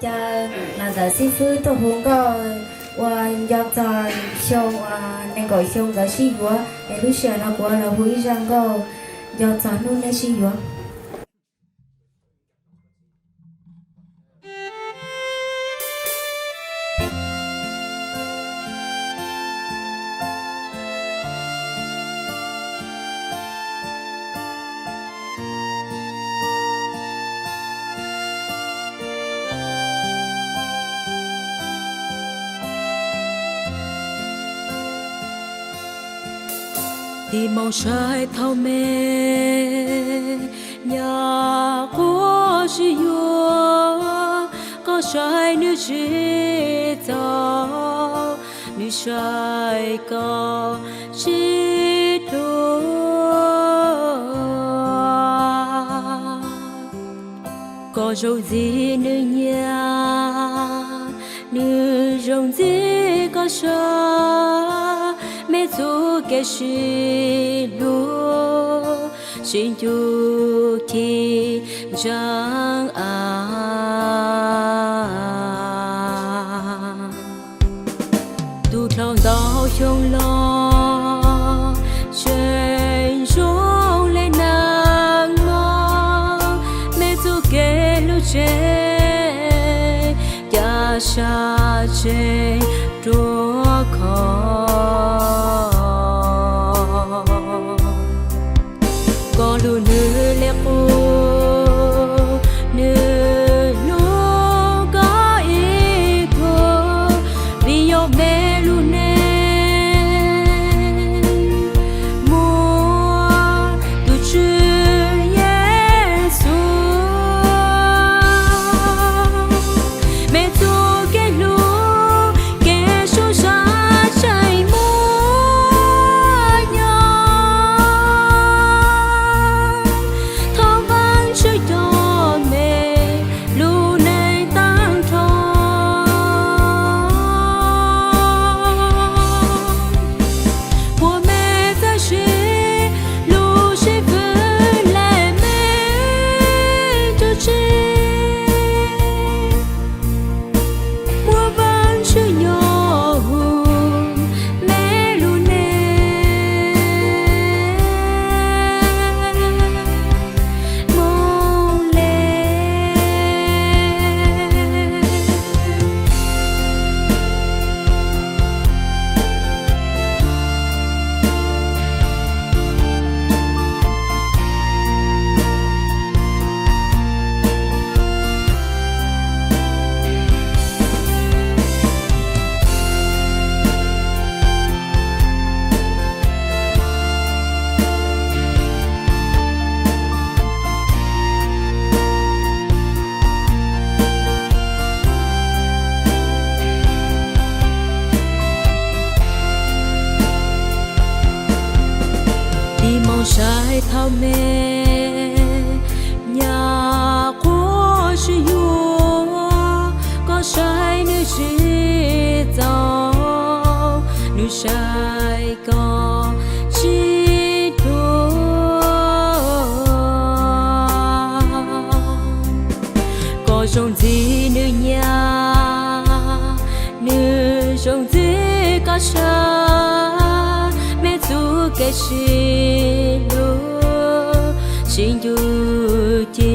Caw niam ntxawm xib fwb tuaj hu nkauj ua nco txog xyoo uas nees nkaum xyoo nkawd sib yuav es lub sij hawm no kuv los hu ib zaj nkauj nco txog hnub neb sib yuav. Tig moos saib thaum me nyuam qhuav sib yuav, koj saib nws tsis txaus, nws saib koj tsis dua. Koj zoo ntxiv nws nyiam, nws zoo ntxiv koj saib, me txuj kev sib hlub sib ncuj ci ntseeg av. Tus dlhau ntau xyoo los tseem zoo li neeg mog, me txuj kev hlub tseem ca sab tseem ruaj khov. Koj hlub nws li qub, nws hlub koj ib tug, vim yog me lub neej muaj tus Tswv Yexus. Me txuj kev hlub kev zoo sab tseem muaj nyob, thov Vajtswv coj me lub neej tag nrho. Puas me txawj siv lub sij hawm lem me tus tsev, muab Vajtswv nyob hauv me lub neej mus li. Tig moos saib thaum me nyuam qhuav sib yuav, koj saib nws tsis txaus, nws saib koj tsis dua. Koj zoo ntxiv nws nyiam, nws zoo ntxiv koj saib, me txuj kev sib hlub sib ncuj ci